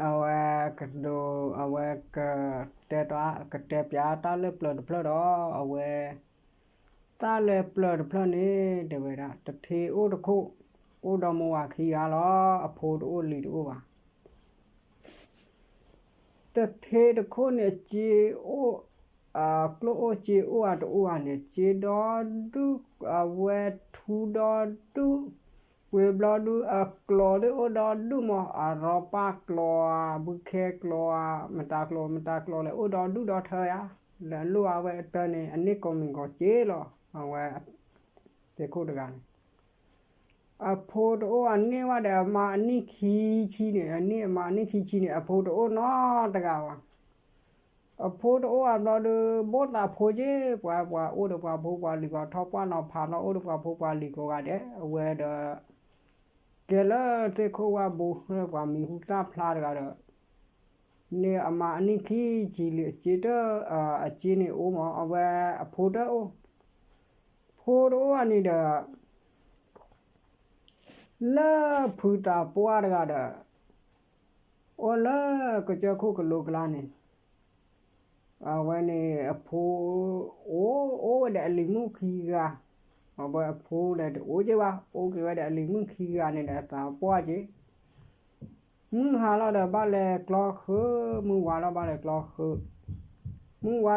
အဝဲကဒိး အဝဲကတဲ ကတဲပၠးတၢ်လၢပျၢၤတဖျၢၣ်ဒီး အဝဲ တၢ်လၢပျၢၤတဖျၢၣ်န့ၣ် တဲဝဲဒၣ် တထ့အိၣ်တခိၣ် အိၣ်ဒီးမိၢ်ဝၤခံဂၤလီၤ. အဖိတအိၣ်လံၤတအိၣ်ဘၣ်. တထ့တခိၣ်န့ၣ် အစ့အိၣ် အကျိၣ်အိၣ်စ့အိၣ်အတအိၣ်ဘၣ်န့ၣ် စ့ဒီဒူၣ် အဝဲထူဒီဒူၣ် ဝံၤဘျီဒုး အကျိၤဒုးအိၣ်ဒီဒူၣ်မး အရီပၢ်ကျိၤဧါ ဘုခဲကျိၤဧါ မတၤကျိၤ မတၤကျိၤလဲၣ် အိၣ်ဒီဒူၣ်ဒီထၢယါ လၢအလိၣ်အဝဲအတၢ်န့ၣ် အန့ၢ်ကိးမံၤကိးစ့လီၤ. အဝဲ သ့ၣ်ခိၣ်တဂၤန့ၣ် အဖိတအိၣ် အန့ၢ်ဝဲဒီးအမါအနံၣ်ခံဆံန့ၣ် အန့ၢ်အမါအနံၣ်ခံဆံန့ၣ် အဖိတအိၣ်နီတဂၤဘၣ်. အဖိတအိၣ်အဘျီဒီး ဘိၣ်သးဖိက့ ပှၤ ပှၤအိၣ်ဒီးပှၤဖိပှၤလံၤ ပှၤထီၣ်ပှၢ်နီၤဖးလီၤ အိၣ်ဒီးပှၤဖိပှၤလံၤကိးဂၤဒဲး အဝဲဒီး ကဲလၢသ့ၣ်ခိၣ်ဝၣ်ဘိ လၢပှၤမံၤဟူသၣ်ဖျါတဂၤဒီး န့ၢ်အမါအနံၣ်ခံဆံလံ အစ့တ အစ့န့ၣ်အိၣ်မး အဝဲအဖိတအိၣ် ဖိတအိၣ်ဘၣ်န့ၣ်ဒီး လၢဖုသးပှၢ်တဂၤဒီး အိၣ်လၢကစၢၢ်ခိၣ်ကလိကျါန့ၣ် အဝဲန့ၣ်အဖိ အိၣ် အိၣ်ဝဲဒီးအလံၤမုၣ်ခံဂၤ, အဝဲအဖိဒီးတအိၣ်က့ဘၣ်, အိၣ်က့ၤဝဲဒီးအလံၤမုၣ်ခံဂၤန့ၣ်ဒီးအသးပှၢ်က့ၤ, မုၢ်ဟါလီၤဒီးဘၣ်လဲၤကျီဃုာ်, မုၢ်ဝါလီၤဘၣ်လဲၤကျီဃုာ်, မုၢ်ဝါလီၤဘၣ်လဲၤ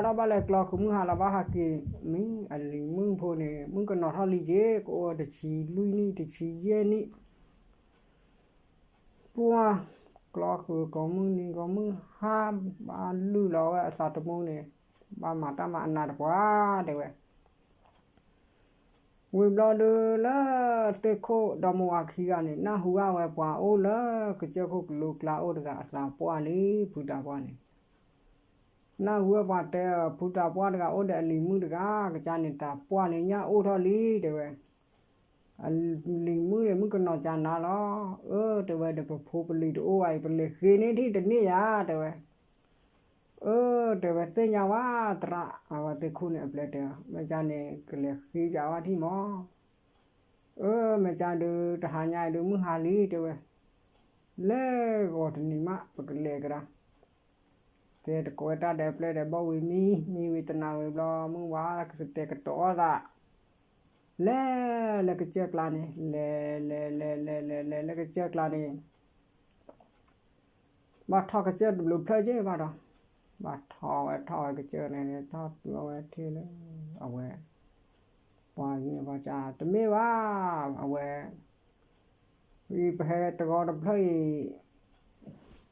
ကျီဃုာ်, မုၢ်ဟါလီၤဘၣ်ဟးက့ၤ, မ့ၢ်အလံၤမုၣ်ဖိန့ၣ် မုၣ်ကနီၤထီၣ်လံက့ၤ, ကအိၣ်ဝဲတဆံလွံၢ်နံၣ် တဆံယဲၢ်နံၣ် ပှၢ်ကျီဃုာ်ကိးမုၢ်နံၤကိးမုၢ်ဟါ, ဘၣ်လုၢ်လီၤဝဲအသးတမူန့ၣ်, ဘၣ်မၤတၢ်မၤအနးတပှၢ်တဲဝဲ. ဝံၤဘျီဒုးလၢသ့ၣ်ခိၣ်ဒီမါဝၤခံဂၤန့ၣ် နၢ်ဟူဘၣ်ဝဲပှၤအိၣ်လၢကစၢၢ်ခိၣ်ကလိကျါအိၣ်တဂၤအသးပှၢ်လံ, ဖုသးပှၢ်န့ၣ် နၢ်ဟူဝဲပှၤတဲ ဖုသးပှၢ်တဂၤအိၣ်ဒီးအလံၤမုၣ်တဂၤ, ကစၢ်န့ၣ်သးပှၢ်လံညၣ်အိၣ်ထီၣ်လံတဲဝဲ. အလံၤမုၣ်န့ၣ် မုၣ်ကနီၤကနၤလီၤ. အၢ တဲဝဲဒီး ပဖိပလံၤတအိၣ်ဘၣ်အံၤ ပလဲၤဃ့န့ၢ်ထံၣ်တန့ၢ်ယၤတဲဝဲ. အၢ တဲဝဲ သ့ၣ်ညါဝဲသရၣ်, အဝဲသ့ၣ်ခိၣ်န့ၣ်အပျဲၢ်တဲ, မ့ၢ်ကၢ်န့ၣ် ကလဲၤဃ့ပၠးဝဲထံၣ်မး. အၢ မ့ၢ်ကၢ်ဒုး တဟါညါအံၤဒုး မုၢ်ဟါလံတဲဝဲ, လဲၤဂီၤတနံၤမး ပကလဲၤကဒါ တဲတကိးဝဲတၢ်ဒီးပျဲၢ်ဒီးဘီၣ်ဝံၤမံ, မံဝံၤတနၤဝံၤဘျီ မုၢ်ဝါကတဲာ်ကတီၤအီၣ်သး, လဲၤလၢကစၢၢ်ကျါန့ၣ်, လဲၤလဲၤလဲၤလဲၤလဲၤလဲၤလၢကစၢၢ်ကျါန့ၣ်, ဘၣ်ထီၣ်ကစၢၢ်တဘျုးဖျၢၣ်က့ဘၣ်ဒီး, ဘၣ်ထီၣ်ဝဲထီၣ်ဝဲကစၢၢ်န့ၣ် ထီၣ်တုၤအဝဲထံၣ်လၢ အဝဲ ပှၤကညီပှၤကၢ် တမ့ၢ်ဘၣ်, အဝဲ အံၤပဟဲတဂီၤတဖျၢၣ်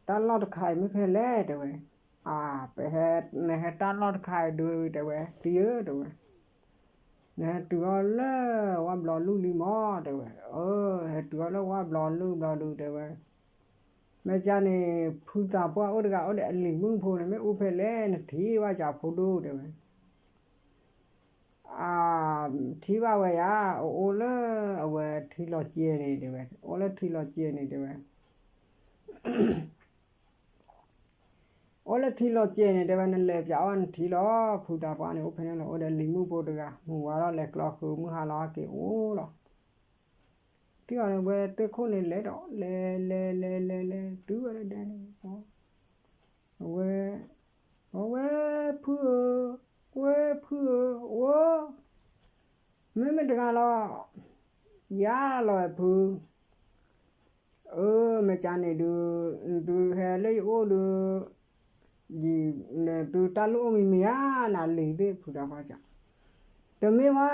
အံၤ တၢ်လီၢ်တခါအံၤမ့ၢ်ဖဲလဲၣ်တဲဝဲ. အၢ ပဟဲ နဟဲတၢ်လီၢ်တခါအံၤဒုးတဲဝဲ, တံၤဧၢတဲဝဲ, နဟဲတုၤအီၤလၢဝၣ်ဘျီလူၢ်လံမးတဲဝဲ. အၢ ဟဲတုၤအီၤလၢဝၣ်ဘျီလူၢ်ဘျီဒုးတဲဝဲ, မ့ၢ်ကၢ်န့ၣ် ဖုသးပှၢ်အိၣ်တဂၤအိၣ်ဒီးအလံၤမုၣ်ဖိန့ၣ် မ့ၢ်အိၣ်ဖဲလဲၣ် နထံၣ်ဘၣ်ကၢ်ဖိဒိၣ်တဲဝဲ. အၢ ထံၣ်ဘၣ်ဝဲယၤ, အအိၣ်လၢအဝဲထံလီၤစဲန့ၣ်တဲဝဲ, အိၣ်လၢထံလီၤစဲန့ၣ်တဲဝဲ. အိၣ်လၢထံလီၤစဲန့ၣ်တဲဝဲ, နလဲၤပၠးအီၣ်နထံၣ်လီၤ, ဖုသးပှၢ်န့ၣ် အိၣ်ဖဲန့ၣ်လီၤ, အိၣ်ဒီးလံၤမုၣ်ဖိတဂၤ, မုၢ်ဝါလီၤလဲၤကျီဃုာ် မုၢ်ဟါလီၤဟဲက့ၤအိၣ်လီၤ. ထံၣ်အီၤန့ၣ် ဝဲသ့ၣ်ခိၣ်န့ၣ်လဲၤဒီး လဲၤလဲၤလဲၤလဲၤလဲၤ တုၤဝဲဒၣ်ဒဲန့ၣ် အဝဲ အဝဲ ဖုဧၢ, ဝဲဖုဧၢ, အိၣ် မ့မ့ၢ်တဂၤလီၤ, ယၤလီၤဝဲဖု, အၢ မ့ၢ်ကၢ်န့ၣ်ဒုး နသုဟဲလၢယအိၣ်ဒုး ယ နသုတၢ်လိၣ်အိၣ်မံၤမံၤဧါ, နလံၤသ့ၣ်ဖုသးပှၢ်ကၢ်, တမ့ၢ်ဝဲ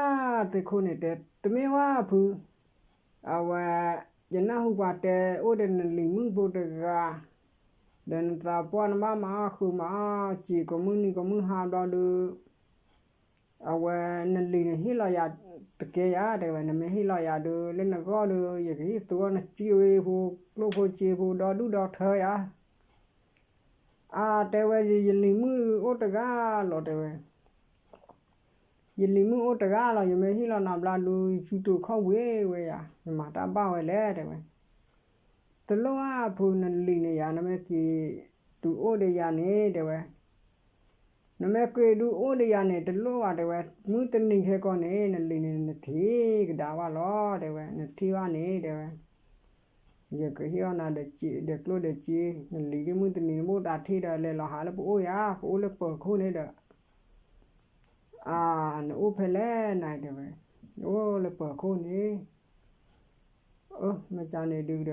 သ့ၣ်ခိၣ်န့ၣ်တဲ တမ့ၢ်ဝဲဖု, အဝဲ ယနၢ်ဟူပှၤတဲ အိၣ်ဒီးနလံၤမုၣ်ဖိတဂၤ, ဒီးနသးပှၢ်နဘၣ်မၤအီၣ်ဃုာ်မၤအီၣ်စံာ်ကိးမုၢ်နံၤကိးမုၢ်ဟါဘျီဒုး အဝဲနလံၤန့ၣ်ဟ့ၣ်လီၤယၤတကဲယၤတဲဝဲ, နမ့ၢ်ဟ့ၣ်လီၤယၤဒုး လၢနဂီၢ်ဒုး ယကဟ့ၣ်သူအီၤနစံာ်ဝ့ဖိ ကျိၣ်ဖိစ့ဖိ ဒီဒူၣ်ဒီထၢယၤ. အၢ တဲဝဲ ယလံၤမုၣ်အိၣ်တဂၤလီၤတဲဝဲ, ယလံၤမုၣ်အိၣ်တဂၤလီၤ, ယမ့ၢ်ဟ့ၣ်လီၤနၤဘျီဒုး ယစုတိာ်ခီၣ်ဝ့ၤဝဲယၤ ယမၤတၢ်ဘၣ်ဝဲလဲၣ်တဲဝဲ. တလိၣ်ဘၣ်ဖု နလံၤန့ၣ်ယၤ နမ့ၢ်က့ၤတုၤအိၣ်ဒီးယၤန့ၣ်တဲဝဲ, နမ့ၢ်က့ၤဒုးအိၣ်ဒီးယၤန့ၣ် တလိၣ်ဘၣ်တဲဝဲ, မုၢ်တနံၤခဲကီန့ၣ် နလံၤန့ၣ် နထံၣ်ကဒါဘၣ်လီၤတဲဝဲ, နထံၣ်ဘၣ်န့ၣ်တဲဝဲ. ယကဟ့ၣ်အီၣ်နၤဒီးစ့ ဒီးကျိၣ်ဒီးစ့, နလံၤဒ်မုၢ်တနံၤနဘၣ်သးထံၣ်ဒီး လဲၤလီၤဟးလၢပအိၣ်ယၤ, ပအိၣ်လၢပၢၤခိၣ်န့ၣ်ဒီး, အၢ, နအိၣ်ဖဲလဲၣ်နၤ တဲဝဲ, ယအိၣ်လၢပၢၤခိၣ်န့ၣ်, အၢ မ့ၢ်ကန့ၣ်ဒုး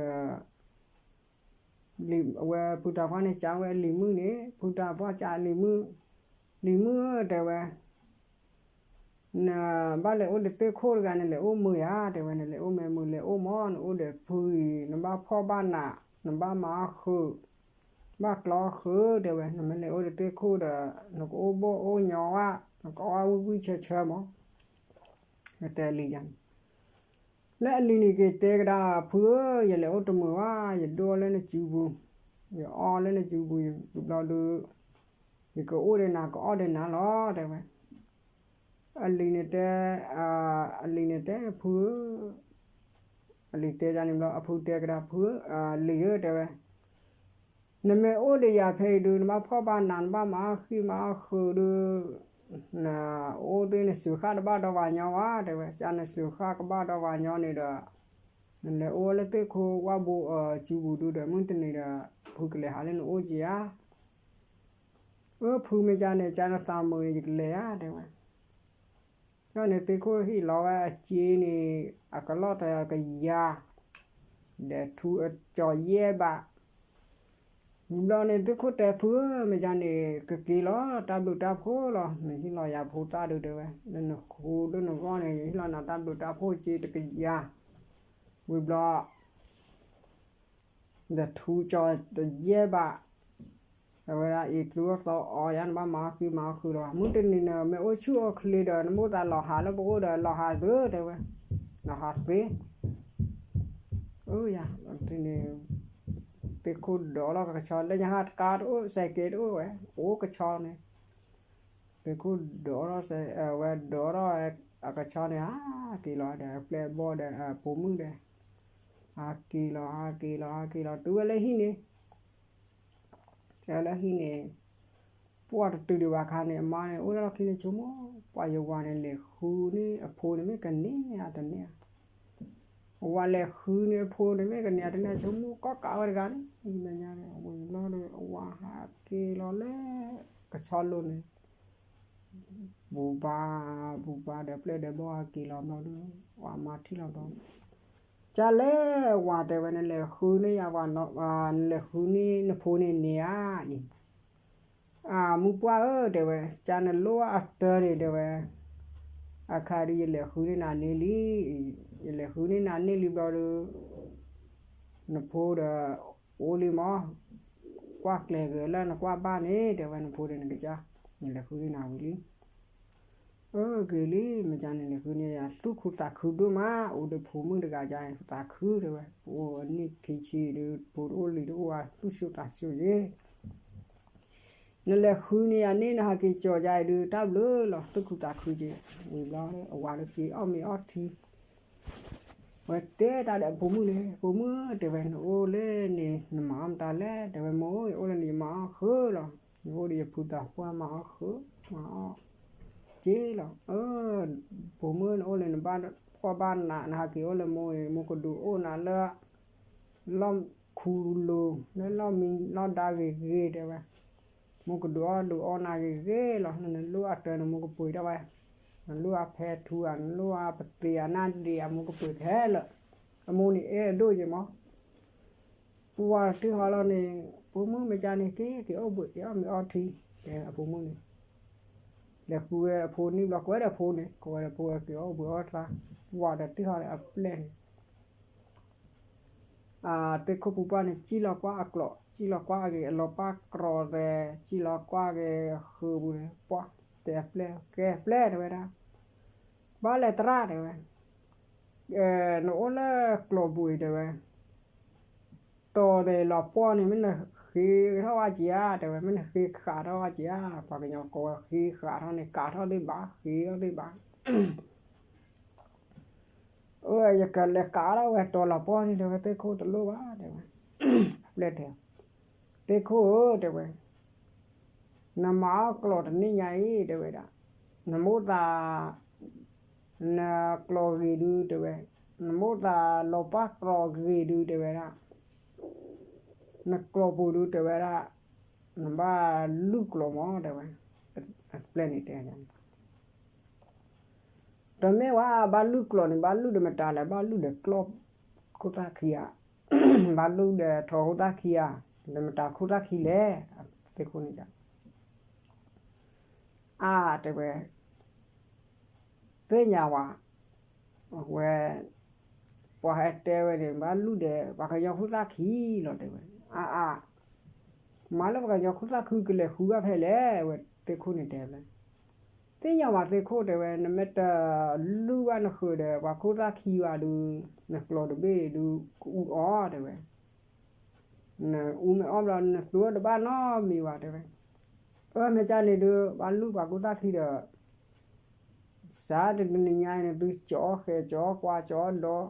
ဒီး အဝဲဖုတၢ်ပှၢ်န့ၣ် ကဝဲအလံၤမုၣ်န့ၣ်, ဖုတၢ်ပှၢ်ကလံၤမုၣ်, လံၤမုၣ်ဧၢ တဲဝဲ, နဘၣ်လဲၤအိၣ်ဒီးသ့ၣ်ခိၣ်တဂၤ နလဲၤအိၣ်မုာ်ဧါ တဲဝဲ, နလဲၤအိၣ်မ့ၢ်မုာ် လဲၤအိၣ်မ့ၢ် နအိၣ်ဒီးဖုအံၤ နဘၣ်ဖှီၣ်ဘၣ်နး, နဘၣ်မၤအီၣ်ဃုာ်, ဘၣ်ကျီအီၣ်ဃုာ် တဲဝဲ, နမ့ၢ်လဲၤအိၣ်ဒီးသ့ၣ်ခိၣ်ဒီး နကအိၣ်ဘီၣ်အိၣ်ညီဝဲ, နကအီၣ်ဝံၣ်ဝံၣ်ဆၢဆၢမး, တဲလံၤယၤန့ၣ် လၢအလံၤန့ၣ်က့ၤတဲကဒါ ဖုဧၢ, ယလဲၤအိၣ်တမုာ်ဘၣ်, ယဒိၣ်လၢနစုပူၤ, ယအီၣ်လၢနစုပူၤ, ယဘျီဒုး, ယကအိၣ်ဒီးနၤ ကအီၣ်ဒီးနၤလီၤ တဲဝဲ, အလံၤန့ၣ်တဲ, အလံၤန့ၣ်တဲဖုဧၢ, အလံၤတဲယၤန့ၣ်ဘျီ အဖုတဲကဒါဖုဧၢ, လံၤဧၢ တဲဝဲ, နမ့ၢ်အိၣ်ဒီးယၤဖဲအံၤဒုး နဘၣ်ဖှီၣ်ဘၣ်နး နဘၣ်မၤအီၣ်ဃံမၤအီၣ်ဃုာ်ဒုး, နအိၣ်သ့ၣ်နစုာ်ဃၣ်တဘၣ်ဒီးပှၤညီဘၣ် တဲဝဲ, ကနစုာ်ဃၣ်ကဘၣ်ဒီးပှၤညီန့ၣ်ဒီး, နလဲၤအိၣ်လၢသ့ၣ်ခိၣ်ဝၣ်ဘိအစုပူၤဒုးဒီး မုၢ်တနံၤဒီး ဖုကလဲၤဟးလၢနအိၣ်က့ၤဧါ, အၢ ဖုမ့ၢ်ကန့ၣ် ကနသးမုာ်န့ၣ် ယကလဲၤဧါ တဲဝဲ, ဒီးန့ၣ်သ့ၣ်ခိၣ်ဟ့ၣ်လီၤဝဲအစ့န့ၣ် အကလီၢ်တကယၤ, ဒီးထူအကၠီၤယဲၢ်ဘး, ဝံၤဘျီန့ၣ် သ့ၣ်ခိၣ်တဲဖုဧၢ မ့ၢ်ကန့ၣ် ကက့ၤလီၤ တၢ်ဘျုးတၢ်ဖှိၣ်လီၤ, နဟ့ၣ်လီၤယၤဖိသၣ်ဒုး တဲဝဲ, လၢနဃိလၢနဂီၢ်န့ၣ် ယဟ့ၣ်လီၤနၤတၢ်ဘျုးတၢ်ဖှိၣ်စ့တကယၤ, ဝံၤဘျီ ဒီးထူကၠီၤတယဲၢ်ဘး, အဝဲဒၣ်အံၤကျူအီၣ်သီအီယါ နဘၣ်မၤအီၣ်ဃံမၤအီၣ်ဃုာ်လီၤ, မုၢ်တနံၤန့ၣ် မ့ၢ်အိၣ်ဆူၣ်အိၣ်ချ့ဒီး နမိၢ်သးလီၤဟးလၢပအိၣ်ဒီး လီၤဟးသ့ တဲဝဲ, လီၤဟးသ့, အၢယၤ, န့ၣ် သ့ၣ်ခိၣ်ဒိးလီၤကဆီ လၢညါဟးတကါတအိၣ် စဲးကဲးတအိၣ်ဝဲ အိၣ်ကဆီန့ၣ် သ့ၣ်ခိၣ်ဒိးထီၣ်စဲး အဝဲဒိးထီၣ်အကဆီန့ၣ် ဟးက့ၤလီၤဒီး အပျဲၢ်အဘီၣ်ဒီး အဖိမုၣ်ဒီး ဟးက့ၤလီၤ ဟးက့ၤလီၤ ဟးက့ၤလီၤ တုၤဝဲလၢဟံၣ်န့ၣ် တုၤဝဲလၢဟံၣ်န့ၣ် ပှၢ်တတုၤဒံးဘၣ်အခါန့ၣ် အမါန့ၣ် အိၣ်လၢလီၢ်ခံန့ၣ်ဆိကမိၣ် ပှၤယဝၤန့ၣ် လဲၤဃုန့ၢ်အဖိန့ၣ် မ့ၢ်ကန့ၢ်ဧါတန့ၢ်ဧါ အဝၤလဲၤဃုန့ၢ်အဖိန့ၣ် မ့ၢ်ကန့ၢ်ဧါတန့ၢ်ဧါ ဆိကမိၣ်ကီၢ်ကးဝဲတဂၤန့ၣ် မဲာ်ညါန့ၣ် အဝဲလီၤဒီး အဝၤဟးက့ၤလီၤလၢ ကဆီလိၤန့ၣ် ဘူဘါ ဘူဘါဒီး ပျဲၢ်ဒီးဘီၣ်ဟးက့ၤလီၤဘျီဒီး ဝၤမါထံၣ်လီၤဘျီ ကလဲၤဝၤတဲဝဲ နလဲၤဃုန့ၢ်ယၤဝၤ နလဲၤဃုန့ၢ်နဖိန့ၣ်န့ၣ်ဧါအံၤ အၢ မုၢ်ပှၢ်ဧၢ တဲဝဲ ကနလိၣ်အတၢန့ၣ် တဲဝဲ အခါဒုး ယလဲၤဃုန့ၢ်နၤန့ၢ်လံ, ယလဲၤဃုန့ၢ်နၤန့ၢ်လံဘျီဒီး နဖိဒီး အိၣ်လံမး, ကွၢ်ကျဲၤဂ့ၤလၢနကွၢ်ဘၣ်န့ၣ် တဲဝဲ နဖိဒီးနကစၢ်, ယလဲၤဃုန့ၢ်နၤဝံၤလံ. အၢ ဂ့ၤလံ မ့ၢ်ကန့ၣ် လဲၤဃုန့ၢ်ယၤ သူၣ်ခုသးခုဒိၣ်မး, အိၣ်ဒီးဖိမုၣ်တဂၤယၤ သးခုတဲဝဲ, ပအိၣ်အနံၣ်ခံဆံဒီး ဖိတအိၣ်လံၤတအိၣ်ဝဲ သူၣ်ဆူၣ်သးဆူၣ်ယ့ၢ် နလဲၤဃုန့ၢ်ယၤန့ၣ် နဟးက့ၤကၠီၤယၤအံၤဒုး တၢ်ဘျုးလီၤ သူၣ်ခုသးခုက့ၤ, ဝံၤဘျီ အဝၤလၢက့ၤအီၣ်မ့ၤအီထံ, ဝဲတဲတၢ်ဒီးအဖိမုၣ်န့ၣ် ဖိမုၣ် တဲဝဲ နအိၣ်လၢန့ၣ် နမၤအီၣ်မတၤလဲၣ်, တဲဝဲ မိၢ် ယအိၣ်လၢန့ၣ် ယမၤအီၣ်ဃုာ်လီၤ, ယအိၣ်ဒီးယဖုသးပှၢ်မၤအီၣ်ဃုာ်, မၤအီၣ်က့ၤလီၤ, အၢ ဖိမုၣ် နအိၣ်လၢနဘၣ်ဖှီၣ်ဘၣ်နး နဟးက့ၤအိၣ်လၢမိၢ်အံၤ မိၢ်ကဒုးအိၣ်နၤလၢ လီၢ်ခူလူၤ လၢလီၢ်မံလီၢ်ဒါဂ့ၤဂ့ၤ တဲဝဲ, မိၢ်ကဒုးအီၣ်ဒုးအီနၤဂ့ၤဂ့ၤလီၤ, နလိၣ်အတၢ်နမိၢ်ကပှ့ၤထီၣ်ဝဲ, နလိၣ်အဖဲထူဧါ နလိၣ်အပသ့ဧါ နဒံးဧါ မိၢ်ကပှ့ၤခဲလၢာ်, အမိၢ်န့ၣ်အဲၣ်အဒိၣ်ယ့ၢ်မး, ပှၤတထံၣ်ဃီလီၤန့ၣ် ဖိမုၣ်မ့ၢ်ကန့ၣ် က့ၤက့ၤအိၣ်ဘှံးက့ၤအီၣ်မ့ၤအီထံ, တဲအဖိမုၣ်န့ၣ် လဲၤဃုဝဲအဖိန့ၣ်ဘျီ ကိးဝဲဒီးဖိန့ၣ် ကိးဝဲဒီးဖိဝဲက့ၤအီၣ်ဘှံးအီထံ, ပှၤတထံၣ်ဃီလၢအပျဲၢ်န့ၣ် အသ့ၣ်ခိၣ်ပူၤပှၢ်န့ၣ် စံၣ်လီၤကွၢ်အကျိာ် စံၣ်လီၤကွၢ်အဂ့ၤ အလီၤပၢ်ကြီၤသဲး စံၣ်လီၤကွၢ်အဂ့ၤ ဃုာ်ပူၤန့ၣ် ပှၢ်တဲအပျဲၢ် ကဲပျဲၢ်တဲဝဲဒၣ်, ဘၣ်လဲၤသရၣ်တဲဝဲ, နအိၣ်လၢကျိာ်ပူၤအံၤတဲဝဲ, တီၤသဲးလီၤပှီၢ်န့ၣ် မ့ၢ်နဃ့ထီၣ်ဝဲက့ၤဧါ တဲဝဲ မ့ၢ်နဃ့ဃးထီၣ်ဝဲက့ၤဧါ, ပှၤကညီကိးဝဲဃ့ဃးထီၣ်န့ၣ် ကးထီၣ်သ့ၣ်ဘၣ် ဃ့ထီၣ်သ့ၣ်ဘၣ် အၢ ယကလဲၤကးထီၣ်ဝဲတီၤလီၤပှီၢ်န့ၣ် တဲဝဲ သ့ၣ်ခိၣ်တလိၣ်ဘၣ် တဲဝဲ, ပျဲၢ်တဲ, သ့ၣ်ခိၣ်ဧၢ တဲဝဲ, နမၤအီၣ်ကျိာ်တနံၣ်ညါအံၤ တဲဝဲဒၣ်, နမိၢ်သး နကျိာ်ဂ့ၤဒု တဲဝဲ, နမိၢ်သးလီၤပှၢ်ကြီၤဂ့ၤဒု တဲဝဲဒၣ် နကျီၢ်ပူၤဒုးတဲဝဲဒၣ်, နဘၣ်လုၢ်ကျီၢ်မး တဲဝဲ, အပျဲၢ်န့ၣ်တဲ, တမ့ၢ်ဝဲဘၣ်လုၢ်ကျီၢ်န့ၣ် ဘၣ်လုၢ်ဒီးမတၤလဲၣ်, ဘၣ်လုၢ်ဒီးကျီၢ်ခိၣ်သၣ်ခံဧါ, ဘၣ်လုၢ်ဒီးထိးခိၣ်သၣ်ခံဧါ, ဒီးမတၤခိၣ်သၣ်ခံလဲၣ်, သ့ၣ်ခိၣ်န့ၣ် အါ တဲဝဲ, သ့ၣ်ညါဝဲ, အဝဲ, ပှၤဟဲတဲဝဲန့ၣ် ဘၣ်လုၢ်ဒီးပှၤကညီခိၣ်သၣ်ခံလီၤ တဲဝဲ, အါအါ, မၤလၢပှၤကညီခိၣ်သၣ်ခံကလဲၤဃုဘၣ်ဖဲလဲၣ်, အဝဲသ့ၣ်ခိၣ်န့ၣ်တဲဝဲ, သ့ၣ်ညါဝဲသ့ၣ်ခိၣ်တဲဝဲ နမ့ၢ်တလုၢ်ဘၣ်နဃုာ်ဒီးပှၤခိၣ်သၣ်ခံဘၣ်ဒုး, နကျီၢ်တဘ့ၣ်ဒုးကအူအီၤ တဲဝဲ နအူမ့ၢ်အီၣ်ဘျီ နသူအီၤတဘၣ်နီတမံၤဘၣ် တဲဝဲ, အၢ မ့ၢ်ကန့ၣ်ဒုး ဘၣ်လုၢ်ပှၤခိၣ်သၣ်ခံဒီး, စးတနံၤညါအံၤ နသုကၠီအီၣ်ဃဲၤ ကၠီအီၣ်ကွၢ် ကၠီအီၣ်ဒီး,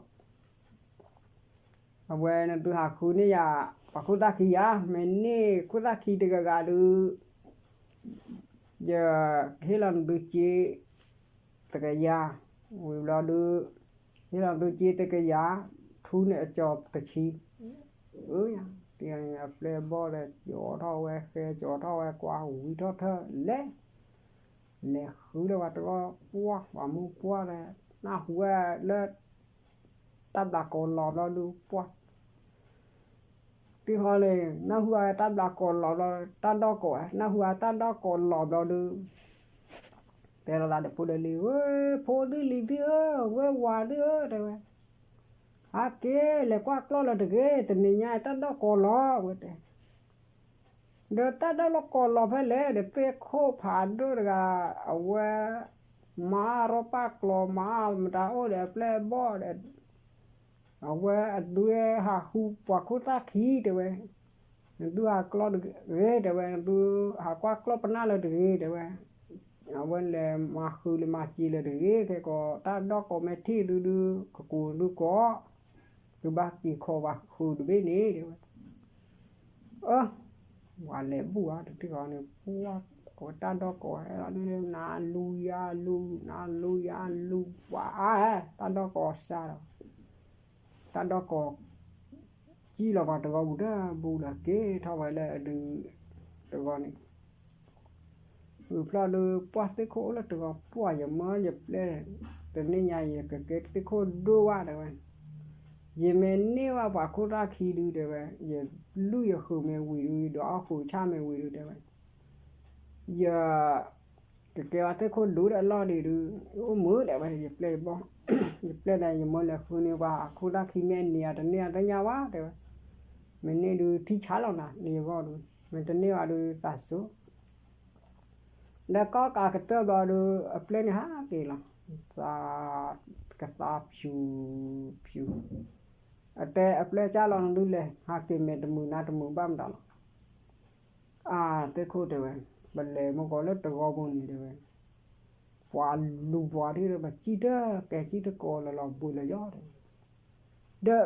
အဝဲနသုဟးဃုန့ၢ်ယၤ, ပှၤခိၣ်သၣ်ခံယၤ မ့ၢ်န့ၢ်ခိၣ်သၣ်ခံတဂၤဂၤဒုး ယကဟ့ၣ်လီၤနသုစ့တကယၤ, ဝံၤဘျီဒုး, ဟ့ၣ်လီၤနသုစ့တကယၤ, ထူန့ၢ်အကၠီၤတဆံ, အၢ ယၤ, တနံၤအပျဲၢ်အဘီၣ်ဒီး ကၠီထီၣ်ဝဲဃဲ ကၠီထီၣ်ဝဲကွၢ် ဝံၤထီၣ်ထၢၣ်လဲၤ, လဲၤဃုလၢပှၤတဂီၢ်ပှၢ် ပှၤမုၢ်ပှၢ်ဒီး, နၢ်ဟူဝဲလၢ တၢ်ဘျးကိးလီၤဘျီဒုးပှၢ် တံၢ်ဃီန့ၣ် နၢ်ဟူဝဲတၢ်ဘျးကိးလီၤဘျီ, တၢ်ဒီၣ်ကိးဝဲ နၢ်ဟူဝဲတၢ်ဒီၣ်ကိးလီၤဘျီဒုး, တဲလီၤသးဒီးဖိဒီးလံၤဧၢ, ဖိဒုလံၤသ့ၣ်ဧၢ, ဝဲဝၤသ့ၣ်ဧၢ တဲဝဲ, ဟဲက့ၤလဲၤကွၢ်ကျီၢ်လၢတဂ့ၤ, တနံၤညါအံၤတၢ်ဒီၣ်ကိးလီၤ ဝဲတဲ ဒီးတၢ်ဒီၣ်လီၤကိးလီၤဖဲလဲၣ်ဒီး သ့ၣ်ခိၣ်ဖးဒိၣ်တဂၤ, အဝဲ, မၤရီၣ်ပာ်ကျီၤ မၤမတၤအိၣ်ဒီးအပျဲၢ်အဘီၣ်ဒီး, အဝဲအဒုးဟးဃုပှၤခိၣ်သၣ်ခံ တဲဝဲ, နသုဟးကျီၢ်တဂ့ၤ တဲဝဲ, နသုဟးကွၢ်ကျီၢ်ပနၢ်လၢတဂ့ၤ တဲဝဲ, အဝဲလဲၤမၤဃုာ်လၢမၤစ့လၢတဂ့ၤ ခဲကီး တၢ်ဒီၣ်ကိးမ့ၢ်ထံၣ်ဒုဒု ကကိးဒုကိး, သုဘၣ်က့ၤခိးပှၤဃုာ်တဘ့ၣ်န့ၣ် တဲဝဲ အၢ, ပှၤလဲၤဘူၣ်ဧါ တထံၣ်ဃီန့ၣ် ပှၢ်, အဝဲတၢ်ဒီၣ်ကိးဟဲလီၤဒုး နလူၤယလူၤ နလူၤယလူၤ ပှၤအါ, တၢ်ဒီၣ်ကိးစၢ်ဒီး, တၢ်ဒီၣ်ကိး, ကံၣ်လီၤပှၤတဂီၤပူၤဒီး ဘူးဒီးက့ၤထီၣ်ဝဲလၢအဒုးတဂီၤန့ၣ် ဝံၤဖျီၣ်ဒုး ပှၢ်သ့ၣ်ခိၣ်အိၣ်လၢတဂီၤပှၢ် ယမၢယပျဲၢ်, တနံၤညါအံၤ ယကကဲသ့ၣ်ခိၣ်ဒိၣ်ဘၣ် တဲဝဲ, ယမ့ၢ်န့ၢ်ဘၣ်ပှၤခိၣ်သၣ်ခံဒု တဲဝဲ, ယလုၢ်ယဃုာ်မ့ၢ်ဝံၤဒု ယဒုးအီၣ်ဃုာ်ဆၣ်မ့ၢ်ဝံၤဒု တဲဝဲ, ယ ကကဲဘၣ်သ့ၣ်ခိၣ်ဒိၣ်ဒီးအလီၢ်ဒံးဒု, အိၣ်မုာ် တဲဝဲ, ယပျဲၢ်ယဘီၣ်, ယပျဲၢ်န့ၣ် ယမၢလဲၤဃုန့ၢ်ပှၤခိၣ်သၣ်ခံ မ့ၢ်အန့ၢ်ဧါတန့ၢ်ဧါတသ့ၣ်ညါဘၣ် တဲဝဲ, မ့ၢ်န့ၢ်ဒု ထံၣ်ဆါလီၤနၤ လၢယဂီၢ်ဒု, မ့ၢ်တန့ၢ်ဘၣ်ဒု သးစိ ဒီးကီၢ်ကးကတၢၢ်ဘျီဒု အပျဲၢ်န့ၣ်ဟးက့ၤလီၤ, သး, ကသးဖၠူၣ်, ဖၠူၣ်, အတဲအပျဲၢ်ကၢ်လီၤနဒုလဲၣ် ဟးက့ၤမဲာ်တမုာ်နါတမုာ်ဘၣ်မတၤလီၤ, အါ သ့ၣ်ခိၣ်တဲဝဲ, ပလဲၤမုၢ်ကီၤလၢတဂီၤပူၤန့ၣ်တဲဝဲ, ပှၤလူၤပှၤထံၣ်ဒီး ပစံၣ်တၢ်ကဲစံၣ်တကိးလီၤလီၤဘှံးလီၤယီၤတဲဝဲ ဒီး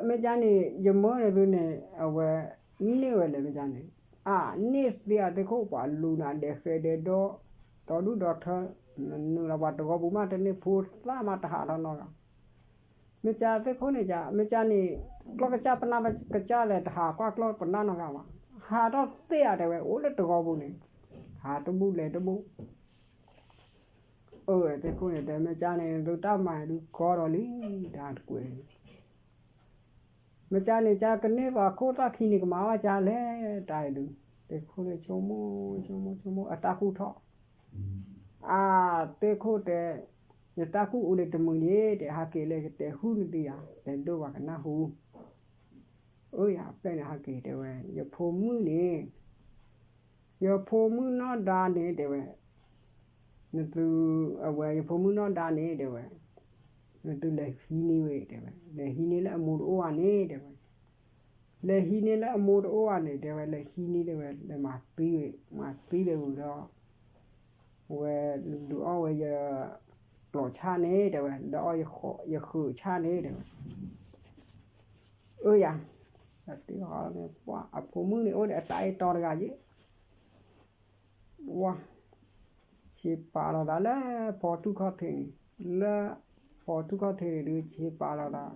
မ့ၢ်ကန့ၣ် ယမၢန့ၣ်ဒုန့ၣ် အဝဲ, န့ၢ်ဝဲလဲၣ်မ့ၢ်ကန့ၣ်, အါ န့ၢ်သ့အသ့ၣ်ခိၣ် ပှၤလူၤနၤဒဲးဃဲဒဲးဒီး, ဒီဒူၣ်ဒီထၢ, နနုာ်လီၤပှၤတဂီၤပူၤမးတန့ၢ်ဖိသၣ်မးတဟးထီၣ်နီတဂၤ, မ့ၢ်ကသ့ၣ်ခိၣ်န့ၣ်က, မ့ၢ်ကန့ၣ်, ကျီၢ်ကစၢ်ပနၢ်ကစၢ်လဲၣ် တဟးကွၢ်ကျီၢ်ပနၢ်နီတဂၤဘၣ်, ဟးထီၣ်သ့ဧါတဲဝဲ အိၣ်လၢတဂီၤပူၤန့ၣ်, ဟးတဘူၣ်လဲၤတဘူၣ် အၢ သ့ၣ်ခိၣ်န့ၣ်တဲ မ့ၢ်ကန့ၣ် သုတၢ်မၤဒုးကီဒီးလံ, တၢ်တကွဲးန့ၣ်, မ့ၢ်ကန့ၣ် ကကန့ၢ်ပှၤခိၣ်သၣ်ခံန့ၣ် ကမၤဝဲကလဲၣ် တၢ်အံၤဒုး, သ့ၣ်ခိၣ်န့ၣ် ဆိကမိၣ် ဆိကမိၣ် ဆိကမိၣ် အတၢ်ကူၣ်ထီၣ်, အါ သ့ၣ်ခိၣ်တဲ, ယတၢ်ကူၣ်အိၣ်ဒံးတမုာ်န့ၣ် တဲဟးက့ၤလၢယတဲဟူနသ့ယၤ တဲဒိၣ်ပှၤကနၢ်ဟူ, အၢ ယၤ အပျဲၢ်န့ၣ်ဟးက့ၤတဲဝဲ ယဖိမုၣ်န့ၣ် ယဖိမုၣ်နီၢ်ဒါန့ၣ်တဲဝဲ, နသု, အဝဲ ယဖိမုၣ်နီၢ်ဒါန့ၣ်တဲဝဲ, နသုလဲၤဟံးန့ၢ်ဝဲတဲဝဲ, လဲၤဟံးန့ၢ်လၢအမိၢ်တအိၣ်ဧါန့ၣ်တဲဝဲ, လဲၤဟံးန့ၢ်လၢအမိၢ်တအိၣ်ဧါန့ၣ်တဲဝဲ, လဲၤဟံးန့ၢ်တဲဝဲ လဲၤမၤသံဝဲ, မၤသံဝဲဝံၤဒီး ဝဲဒုးအီၣ်ဝဲယကျီၢ်ဆၣ်န့ၣ်တဲဝဲ, ဒီးအီၣ်ယဃုာ်ဆၣ်န့ၣ်တဲဝဲ, အၢ ယၤ, အဖိမုၣ်န့ၣ်အိၣ်ဒီးအတၢ်အဲၣ်တီတဂၤယဲၢ်, ဝါ, ဆ့ပာ်လီၤသးလၢဖီထူၣ်ခီၣ်ထံးန့ၣ်, လၢဖီထူၣ်ခီၣ်ထံးန့ၣ်ဒုး ဆ့ပာ်လီၤသး,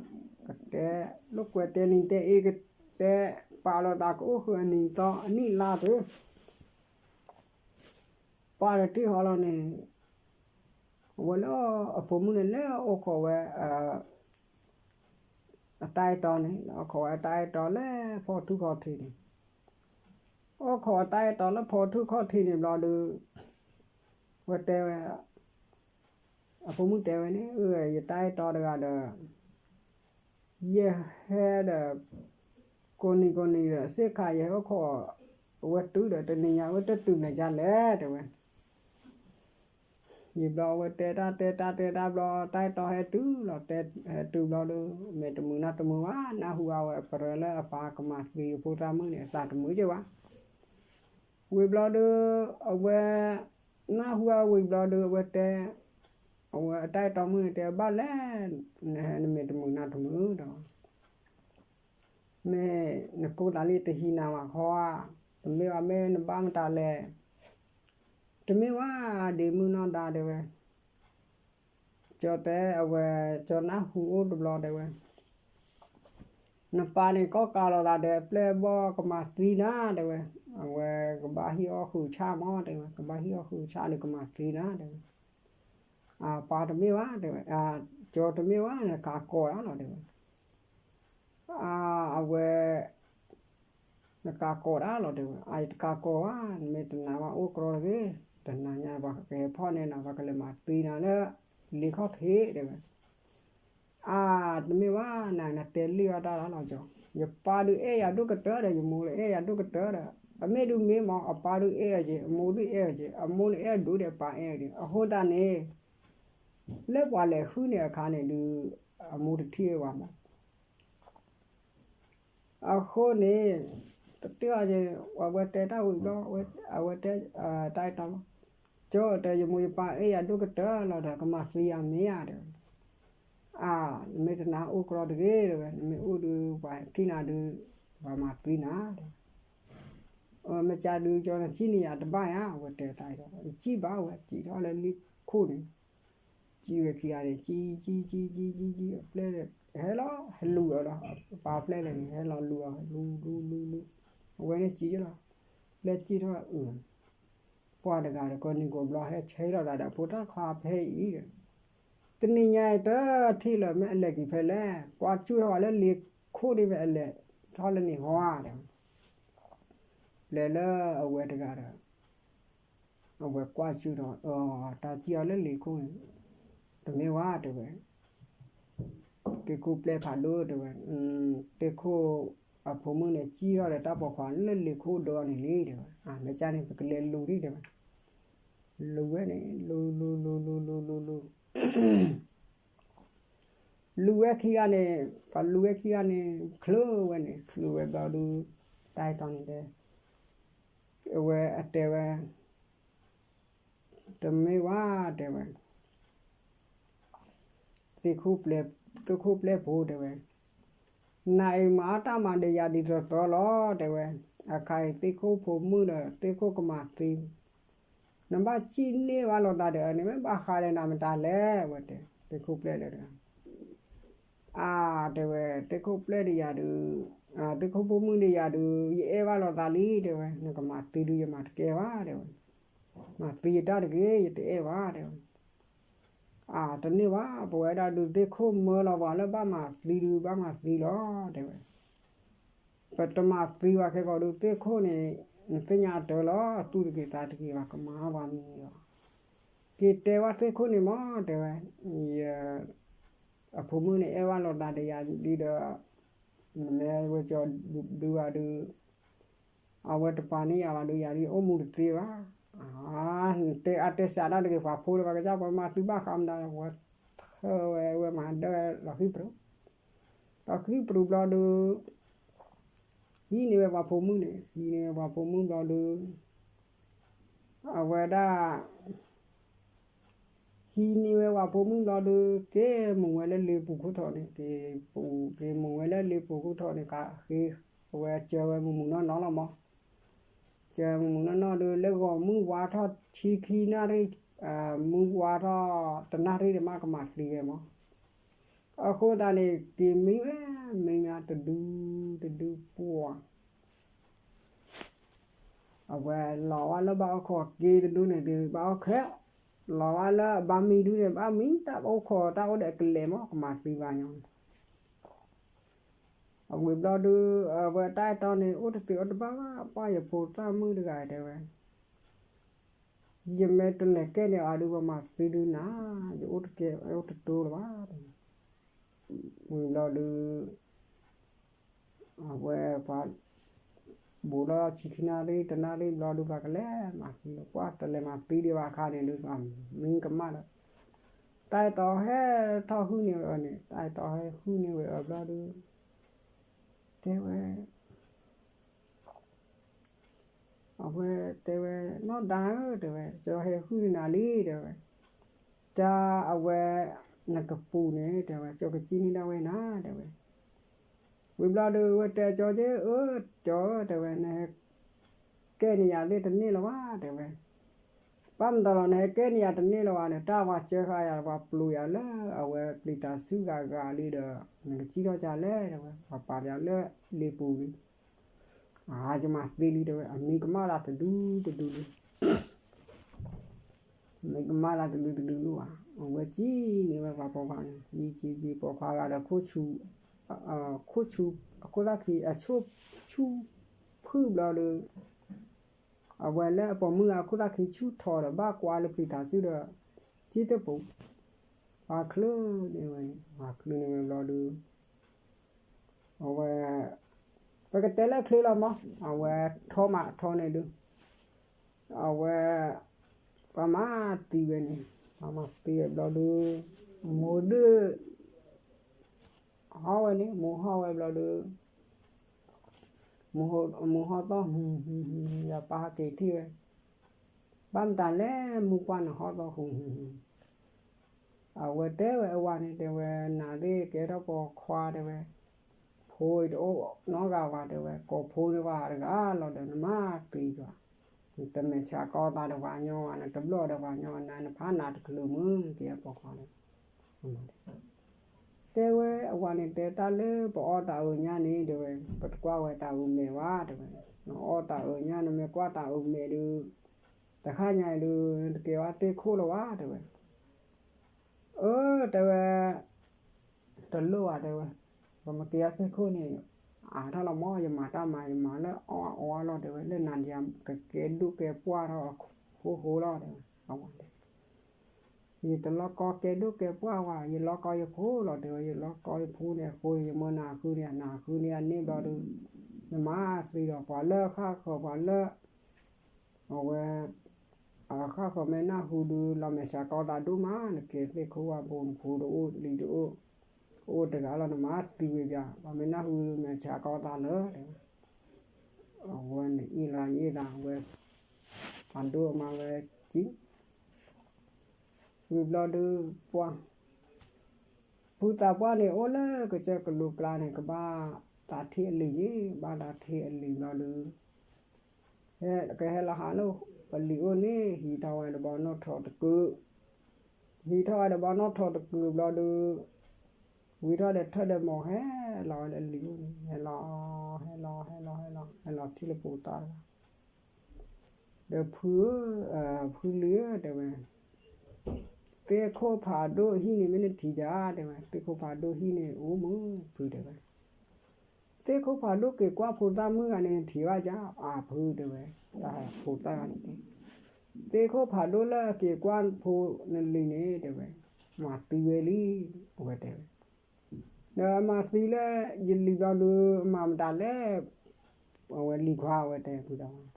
ကတဲ, လိာ်ကွဲတဲလံတဲအ့ၣ်က တဲပာ်လီၤသးကအိၣ်ဃုာ်အနံၤသီအနံၣ်လါသ့, ပှၤတထံၣ်ဃီလီၤန့ၣ်, အဝဲလၢအဖိမုၣ်န့ၣ်လၢအအိၣ်ခိးဝဲ အတၢ်အဲၣ်တီန့ၣ် လၢအအိၣ်ခိးဝဲအတၢ်အဲၣ်တီလၢဖီထူၣ်ခီၣ်ထံးန့ၣ်, အိၣ်ခိးအတၢ်အဲၣ်တီလၢဖီထူၣ်ခီၣ်ထံးန့ၣ်ဘျီဒီး, ဝဲတဲဝဲ, အဖိမုၣ်တဲဝဲန့ၣ် ယတၢ်အဲၣ်တီတဂၤဒီး ယဟဲဒီး ကိးနံၤကိးနံၤဒီး စ့ၢ်ခါယဟဲအိၣ်ခိးအဝဲတုၤဒီး တနံၤညါအဝဲတတုၤန့ၣ်ဒ်လဲၣ် တဲဝဲ. ယံာ်ဘျီအဝဲတဲတၢ်တဲတၢ်တဲတၢ်ဘျီ တၢ်အဲၣ်တီဟဲတုၤလီၤ တဲဟဲတုၤဘျီဒီး မဲာ်တမုာ်နီၢ်တမုာ်ဘၣ် နၢ်ဟူဘၣ်ဝဲအပရၢလၢအပၢ်ကမၤသံအဖိသၣ်မုၣ်န့ၣ် အသးတမုာ်က့ၤဘၣ်. ဝံၤဘျီဒီး အဝဲ နၢ်ဟူဘၣ်ဝံၤဘျီဒီး အဝဲတဲ, အဝဲအတၢ်အဲၣ်တီမုၣ်န့ၣ်တဲဘၣ်လဲၣ်, နဟဲနမဲာ်တမုာ်နီၢ်တမုာ်ဒီး မ့ၢ်နကိးသးလံတဟံးနၤမးခီဧါ, တမ့ၢ်ဘၣ်မ့ၢ်နဘၣ်မတၤလဲၣ်, တမ့ၢ်ဝဲဒ့မုၣ်နီၢ်ဒါတဲဝဲ, ကၠီတဲအဝဲ, ကၠီနၢ်ဟူအိၣ်တဘျီတဲဝဲ, နပၢ်န့ၣ်ကီၢ်ကးလီၤသးဒီး အပျဲၢ်အဘီၣ်ကမၤသံနၤတဲဝဲ, အဝဲကဘၣ်ဟံၣ်အီၣ်ဃုာ်ဆၣ်မးတဲဝဲ, ကဘၣ်ဟံၣ်အီၣ်ဃုာ်ဆၣ်ဒီးကမၤသံနၤတဲဝဲ, အပၢ်တမ့ၢ်ဘၣ်တဲဝဲ, ကၠီတမ့ၢ်ဘၣ် နကးကိးဒၣ်လီၤတဲဝဲ အဝဲ နကးကိးဒၣ်လီၤတဲဝဲ, အယတကးကိးဘၣ် နမ့ၢ်တနာ်ဘၣ်အိၣ်ကြီတဂ့ၤ, တနၤညါပှၤကဟဲဖီၣ်န့ၢ်နၤ ပှၤကလဲၤမၤသံနၤလၢလ့ခီၣ်ထံးတဲဝဲ, အါ တမ့ၢ်ဘၣ်နၤ နတဲလံၣ်အီၣ်တၢ်လီၤလီၤကၠီ, ယပၢ်ဒုးအဲၣ်ယၤဒိၣ်ကတၢၢ်ဒီး ယမိၢ်လၢအဲၣ်ယၤဒိၣ်ကတၢၢ်ဒီး, အမ့ၢ်ဒုးမ့ၢ်မး အပၢ်ဒုးအဲၣ်အီၤက့ၤ အမိၢ်ဒုးအဲၣ်အီၤက့ၤ, အမိၢ်န့ၣ်အဲၣ်ဒိၣ်ဒီးအပၢ်အဲၣ်အီၤဒီး အဃိသတးန့ၣ် လၢပှၤလဲၤဃုန့ၢ်အခါန့ၣ်ဒုး အမိၢ်တထံၣ်ဝဲဘၣ်မး အဃိန့ၣ် တထံၣ်အီၤန့ၣ် အဝဲတဲတၢ်ဝံၤဘျီ အဝဲတဲ တၢ်အဲၣ်တီလီၤ, ကၠီတဲ ယမိၢ်ယပၢ်အဲၣ်ယၤဒိၣ်ကတၢၢ်လီၤဒီး ကမၤသံယၤမ့ၢ်ဧါတဲဝဲ, အါ နမ့ၢ်တနာ်အိၣ်ကြီတဂ့ၤတဲဝဲ, နမ့ၢ်အိၣ်ဒုး ပှၤထံၣ်နၤဒုး ပှၤမၤသံနၤတဲဝဲ, မ့ၢ်ကၢဒုး ကၠီနစံၣ်န့ၢ်ယၤတဘၣ်ဧါ အဝဲတဲတၢ်အဲၣ်တီ, ယစံၣ်ဘၣ်ဝဲ စံၣ်ထီၣ်လၢလ့ခိၣ်န့ၣ် စံၣ်ဝဲခံဂၤန့ၣ် စံၣ် စံၣ် စံၣ် စံၣ် စံၣ် အပျဲၢ် ဟဲလီၤ ဟဲလူၤအီၤလီၤ အပၢ်ပျဲၢ်လဲၣ်န့ၣ် ဟဲလီၤလူၤအီၤ လူၤ လူၤ လူၤ လူၤ အဝဲန့ၣ်စံၣ်လီၤ ပျဲၢ်စံၣ်ထီၣ်အုး ပှၤတဂၤဒီး ကိးနံၤကိးဘျီဟဲဆဲးလီၤတၢ်ဒီး ဖိတၢ်ခွါဖဲအံၤဒီး တနံၤညါအံၤတထံၣ်လၢၤ မ့ၢ်အလဲၤက့ၤဖဲလဲၣ် ကွၢ်စူၣ်ထီၣ်ဝဲလၢလ့ခိၣ်ဒ်မ့ၢ်အလဲၤထီၣ်လၢန့ၣ်ဟီဧါဒီး ပျဲၢ်လၢအဝဲတဂၤဒီး အဝဲကွၢ်စူၣ်ထီၣ် တၢ်စံၣ်အီၤလၢလ့ခိၣ်န့ၣ် တမ့ၢ်ဝဲတဲဝဲ သ့ၣ်ခိၣ်ပျဲၢ်ဖးဒိၣ်တဲဝဲ သ့ၣ်ခိၣ်အဖိမုၣ်န့ၣ် စံၣ်ထီၣ်ဒီးတၢ်ပိာ်ခွါလၢလ့ခိၣ်ဒိၣ်န့ၣ်လံတဲဝဲ မ့ၢ်ကၢ်န့ၣ် ပကလဲၤလူၤဒံးတဲဝဲ လူၤဝဲန့ၣ် လူၤ လူၤ လူၤ လူၤ လူၤ လူၤ လူၤ လူၤ လူၤဝဲခံဂၤန့ၣ် ပှၤလူၤဝဲခံဂၤန့ၣ် ချုးဝဲန့ၣ် ချုးဝဲဘျီဒုး တၢ်အဲၣ်တီန့ၣ်တဲ အဝဲအတဲဝဲ တမ့ၢ်ဝဲတဲဝဲ သ့ၣ်ခိၣ်ပျဲၢ် သ့ၣ်ခိၣ်ပျဲၢ်ဖိတဲဝဲ နၤအံၤမၤအီၣ်တၢ်မၤဒီးယၤဒ်သိးသိးလီၤတဲဝဲ အခါအံၤသ့ၣ်ခိၣ်ဖိမုၣ်ဒီးသ့ၣ်ခိၣ်ကမၤသံ နဘၣ်စံၣ်န့ၢ်ဝဲလိာ်သးဒီးအန့ၣ် မ့ၢ်ဘၣ်ဃးဒီးနၤမတၤလဲၣ် အဝဲတဲ သ့ၣ်ခိၣ်ပျဲၢ်ဒီး အါ တဲဝဲ သ့ၣ်ခိၣ်ပျဲၢ်ဒီးယၤဒုး သ့ၣ်ခိၣ်ဖိမုၣ်ဒီးယၤဒုး ယအဲၣ်ဘၣ်လိာ်သးလံတဲဝဲ နကမၤသံဒုးယမၤတကဲဘၣ်တဲဝဲ မၤသံယတၢ်တဂ့ၤ ယတအဲၣ်ဘၣ်တဲဝဲ အါ တန့ၢ်ဘၣ် ပဝဲဒၣ်ဒုးသ့ၣ်ခိၣ်မၢလီၤပှၤလၢဘၣ်မၤသံဒုးဘၣ်မၤသံလီၤတဲဝဲ ပတမၤသံဘၣ်ခဲကီးဒုးသ့ၣ်ခိၣ်န့ၣ် နသ့ၣ်ညါတၢ်လီၤ အသူၣ်တက့ၤသးတက့ၤဘၣ် ကမၤဘၣ်မံၤလီၤ က့ၤတဲဝဲသ့ၣ်ခိၣ်န့ၣ်မးတဲဝဲ ယ အဖိမုၣ်န့ၣ်အဲၣ်ဘၣ်လိာ်သးဒီးယၤဒ်ဒီး နမ့ၢ်ဝဲကၠီဒုးဘၣ်ဒုး အဝဲတပာ်န့ၢ်ယၤဘၣ်ဒုး ယၤဒုးယအိၣ်မူတသ့ဘၣ် နတဲအါတဲစှၤတၢ်တဂ့ၤ ပှၤဖိဒီးပှၤကစၢ်ပှၤမၤသံဘၣ်ဃးမတၤ ဝဲထၢဝဲဝဲမၤဒၢလီၤဃံပြူၤ လီၤဃံပြူၤဘျီဒုး ဟံးန့ၢ်ဝဲပှၤဖိမုၣ်န့ၣ် ဟံးန့ၢ်ဝဲပှၤဖိမုၣ်ဘျီဒုး အဝဲဒၣ် ဟံးန့ၢ်ဝဲပှၤဖိမုၣ်ဘျီဒုး က့ၤမူဝဲလၢလ့ပူၤခိၣ်ထီၣ်န့ၣ် က့ၤပူၤ က့ၤမူဝဲလၢလ့ပူၤခိၣ်ထီၣ်န့ၣ် ကဃ့ အဝဲစၢၤဝဲမုၢ်မုၢ်နီၢ်နီၢ်လီၤမး စၢၤမုၢ်မုၢ်နီၢ်နီၢ်ဒုး လၢဂီၤမုၢ်ဝါထီၣ်ထံခံနၣ်ရံၣ် မုၢ်ဝါထီၣ်တနၣ်ရံၣ်ဒီးမးကမၤသံဝဲမး အဃိသတးန့ၣ် က့ၤမံဝဲ, မံမးတဒု, တဒုပှၢ်, အဝဲလီၤဝဲလၢဘၣ်အိၣ်ခိးက့ၤတဒုန့ၣ်ဒီး ဘၣ်အိၣ်ခိး, လီၤဝဲလၢအဘၣ်မံဒုန့ၣ် ဘၣ်မံတၢ်အိၣ်ခိးတၢ်အိၣ်ဒီးကလဲၤမး ကမၤသံဘၣ်ညီန့ၣ် အဝံၤဘျီဒုး အဝဲတၢ်အဲၣ်တီန့ၣ် အိၣ်တသ့အိၣ်တဘၣ်ဘၣ်, ပှၢ်ယဖိသၣ်မုၣ်တဂၤတဲဝဲ, ယမ့ၢ်တလဲၤကဲန့ၣ်အီၤဒုး ပှၤမၤသံဒုနၤ, ယအိၣ်တကဲ အိၣ်တတိၤလၢၤဘၣ်. ဝံၤဘျီဒုး အဝဲပှၤ ဘူးလီၤဆံခံနၣ်ရံၣ် တနၣ်ရံၣ်ဘျီဒုး ပှၤကလဲၤမၤသံလီၤ, ပှၢ်တလဲၤမၤသံဒံးဘၣ်အခါန့ၣ်ဒုး မံကမၣ်ဒီး တၢ်အဲၣ်တီဟဲထီၣ်ဟုၣ်န့ၢ်ဝဲအီၤန့ၣ်, တၢ်အဲၣ်တီဟဲဟုၣ်န့ၢ်ဝဲအီၤဘျီဒုး တဲဝဲ အဝဲတဲဝဲ နီၢ်ဒါဧၢ တဲဝဲ, ကၠီဟဲဟုၣ်န့ၢ်နၤလံ တဲဝဲ, တၢ်အဝဲ နကပူၤန့ၣ် တဲဝဲ ကၠီကစံၣ်န့ၢ်ဒၣ်ဝဲနၤ တဲဝဲ. ဝံၤဘျီဒုး ဝဲတဲကၠီက့ အၢ ကၠီဧၢ တဲဝဲ, နဟဲကဲန့ၢ်ယၤသ့ၣ်တန့ၢ်လၢၤဘၣ် တဲဝဲ. ဘၣ်မတၤလီၤ နဟဲကဲန့ၢ်ယၤတန့ၢ်လၢၤဘၣ်န့ၣ် တၢ်ပှၤစၢဃာ်ယၤ ပှၤပျိယၤလၢအဝဲပျံၤတၢ်ဆူၣ်ဂၤဂၤလံဒီး နကစံၣ်ထီၣ်ကလဲၣ် တဲဝဲ, ပှၤပာ်ယၤလၢလ့ပူၤလံ အယမၤသံလံ တဲဝဲ, အမံကမၣ်လၢတဒုတဒုလံ, မံကမၣ်လၢတဒုတဒုလံဧါ. အဝဲကံန့ၢ်ဝဲပှၤပိာ်ခွါန့ၣ် ကံကံကံ ပိာ်ခွါဂၤဒီး ခိၣ်ဆူ အခိၣ်ဆူ အခိၣ်သၣ်ခံ အဆိၣ်ဆူၣ်ဖုၣ်ဘျီဒုး အဝဲလၢအပိာ်မုၣ်ဂၤ အခိၣ်သၣ်ခံဆူၣ်ထီၣ်ဒီး ဘၣ်ကွၢ်လၢပျံၤတၢ်ဆူၣ်ဒီး ကံတပူၤ ပှၤချုးန့ၢ်ဝဲန့ၣ် ပှၤချုးန့ၢ်ဝဲဘျီဒုး အဝဲ ပကတဲလၢချုးလီၤမး အဝဲထီမးထီန့ၣ်ဒုး အဝဲ ပှၤမၤသံဝဲန့ၣ် ပှၤမၤသံဝဲဘျီဒုး မိၢ်ဒုး ဟီၣ်ဝဲန့ၣ် မိၢ်ဟီၣ်ဝဲဘျီဒုး မိၢ်ဟီၣ်သီၣ် ယပၢ်ဟဲက့ၤထံၣ်ဝဲ ဘၣ်မတၤလဲၣ် မိၢ်ပှၢ်နဟီၣ်သီၣ်ဟူးဟူးဟူး အဝဲတဲဝဲအဝၤန့ၣ် တဲဝဲ နၤသ့ၣ်ကဲထီၣ်ပိာ်ခွါ တဲဝဲ ဖိအံၤတအိၣ်နီတဂၤဘၣ် တဲဝဲ ကိးဖိန့ၢ်ပှၤတဂၤလီၤဒီး နမၤသံပှၤ နတမဲာ်ဆှးကီသးဒီးပှၤညီဘၣ် နတဘျီၣ်ဒီးပှၤညီဘၣ် နၤနဖးနၤတချုးမုၢ် ကဲပိာ်ခွါန့ၣ် တဲဝဲအဝၤန့ၣ် တဲတၢ်လၢပအီၣ်တၢ်အၢညၣ်န့ၣ် တဲဝဲ ပတကွၢ်ဝဲတၢ်အၢမဲာ်ဘၣ် တဲဝဲ နအီၣ်တၢ်အၢညၣ် နမ့ၢ်ကွၢ်တၢ်အၢမဲာ်ဒုး တခါညါအံၤဒုး နတကဲဘၣ်သ့ၣ်ခိၣ်လၢၤဘၣ် တဲဝဲ အၢ တဲဝဲ တလိၣ်ဘၣ် တဲဝဲ ပမ့ၢ်ကဲဘၣ်သ့ၣ်ခိၣ်န့ၣ် အါထီၣ်လီၤမး ယမၤတၢ်မၤ ယမၤလၢအီၣ်အီလီၤ တဲဝဲ လၢနၤဒီးယၤ ကကဲဒိၣ်ကဲပှၢ်ထီၣ်ဃိဃိလီၤ တဲဝဲ အဝၤ ယတလီၢ်ကီကဲဒိၣ်ကဲပှၢ်ဝဲ ယလီၢ်ကီယဖိလီၤ တဲဝဲ ယလီၢ်ကီယဖိန့ၣ်အဃိန့ၣ် ယမၢနၤဃုန့ၣ် နၤဃုန့ၣ်အန့ၣ်ဘျီဒုး နမၤသံဒီးပှၤလၢဃၣ်ဃၢၤ ပှၤလၢ အဝဲ အဃၣ်ဃၢၤမ့ၢ်နၢ်ဟူဒုး လီၤမဲာ်ဆှးကီသးဒိၣ်မး နကဲသ့ၣ်ခိၣ်ဝဲ ဘိနဖိတအိၣ်လံၤတအိၣ် အိၣ်တဂၤလီၤ နမၤသံဝဲပၠး ပှၤမ့ၢ်နၢ်ဟူဒုး မဲာ်ဆှးကီသးလၢာ် တဲဝဲ အဝဲန့ၣ်အ့ၣ်လီၤယအ့ၣ်သး အဝဲ အဒိၣ်အမါဝဲကံ ဝံၤဘျီဒုး ပှၢ် ဖုသးပှၢ်န့ၣ် အိၣ်လၢကစၢၢ်ကလိကျါန့ၣ် ကဘၣ်သးထံၣ်အလံၤယ့ၣ် ဘၣ်သးထံၣ်အလံၤဘျီဒုး ကဟဲလီၤဟးလၢပလံၤအိၣ်န့ၣ် ဟံးထီၣ်ဝဲဒီးဘီနီၣ်ထိးတကုာ် ဟံးထီၣ်ဝဲဒီးဘီနီၣ်ထိးတကုာ်ဘျီဒုး ဝံၤထီၣ်ဒီးထၢၣ်ဒီးမီၤ ဟဲလီၤဝဲလၢအလံၤအိၣ်န့ၣ် ဟဲလီၤ ဟဲလီၤ ဟဲလီၤ ဟဲလီၤ ဟဲလီၤထံၣ်လၢဖိသၣ်တဂၤ ဒီးဖုဧၢ, ဖုလံၤဧၢ တဲဝဲ, သ့ၣ်ခိၣ်ဖးဒိၣ်ဟံၣ်န့ၣ်မ့ၢ်နထံၣ်ဧါ တဲဝဲ, သ့ၣ်ခိၣ်ဖးဒိၣ်ဟံၣ်န့ၣ်အိၣ်မုၢ် ဖုတဲဝဲ, သ့ၣ်ခိၣ်ဖးဒိၣ်က့ၤကွၢ်ဖိသၣ်မုၣ်ဂၤန့ၣ်နထံၣ်ဘၣ်ဧါ အါဖုတဲဝဲ, တၢ်ဖိသၣ်ဂၤန့ၣ်, သ့ၣ်ခိၣ်ဖးဒိၣ်လၢအက့ၤကွၢ်ဖိနလံၤန့ၣ် တဲဝဲ, မၤသံဝဲလံ, အဝဲတဲဝဲ ဒီးမၤသံလၢယလံၤဘျီဒုး မၤမတၤလဲၣ်, အဝဲလံၤခွါအဝဲတဲဖုသးပှၢ်,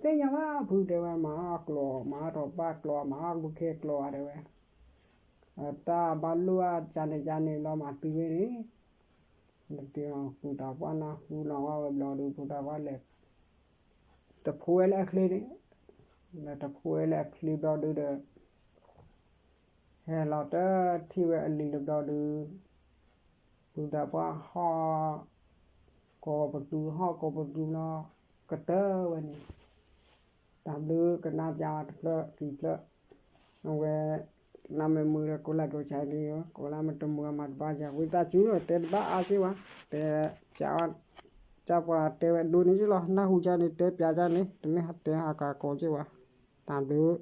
သ့ၣ်ညါဘၣ်ဖုတဲဝဲ, မၤအီၣ်ကျိာ် မၤအီၣ်ထီၣ်ဘၣ်ကျိာ် မၤအီၣ်ဘုခဲကျိာ်ဧါတဲဝဲ, တၢ်ဘၣ်လိၣ်အကန့ၣ်ကန့ၣ်ဘျီမၤသံဝဲန့ၣ်, ဖုသးပှၢ်နၢ်ဟူလီၤဝဲဘျီဒုး ဖုသးပှၢ်လဲၤ တဖိဝဲလၢအချ့န့ၣ်, လၢတဖိဝဲလၢအချ့ဘျီဒုးဒီး ဟဲလီၤတထံၣ်ဝဲအလံၤတဘျီဒုး, ဖုသးပှၢ်ဟီၣ်ကိးပသူ ဟီၣ်ကိးပသူလီၤ, ကတၢၢ်ဝဲန့ၣ်, တၢ်ဘျုးကနၣ်ပျါတဖျၢၣ်ခံဖျၢၣ်, အဝဲ နမ့ၢ်မုာ်ဒီးကိးလၢကိးဆါဒ်အံၤ, ကိးလၢမ့ၢ်တမုာ်အမၤတဘၣ်ယၤ, ဝံသးစူၤဒီးတဲတဘၣ်အါစ့ၢ်ဝဲ, တဲပျးဝဲ, ကၢ်ပှၤတဲဝဲဒိၣ်န့ၣ်လီၤ, နၢ်ဟူကၢ်န့ၣ် တဲပျးကၢ်န့ၣ် တမ့ၢ်ဟးတဲဟးကကိးစ့ၢ်ဝဲ, တၢ်ဘျုး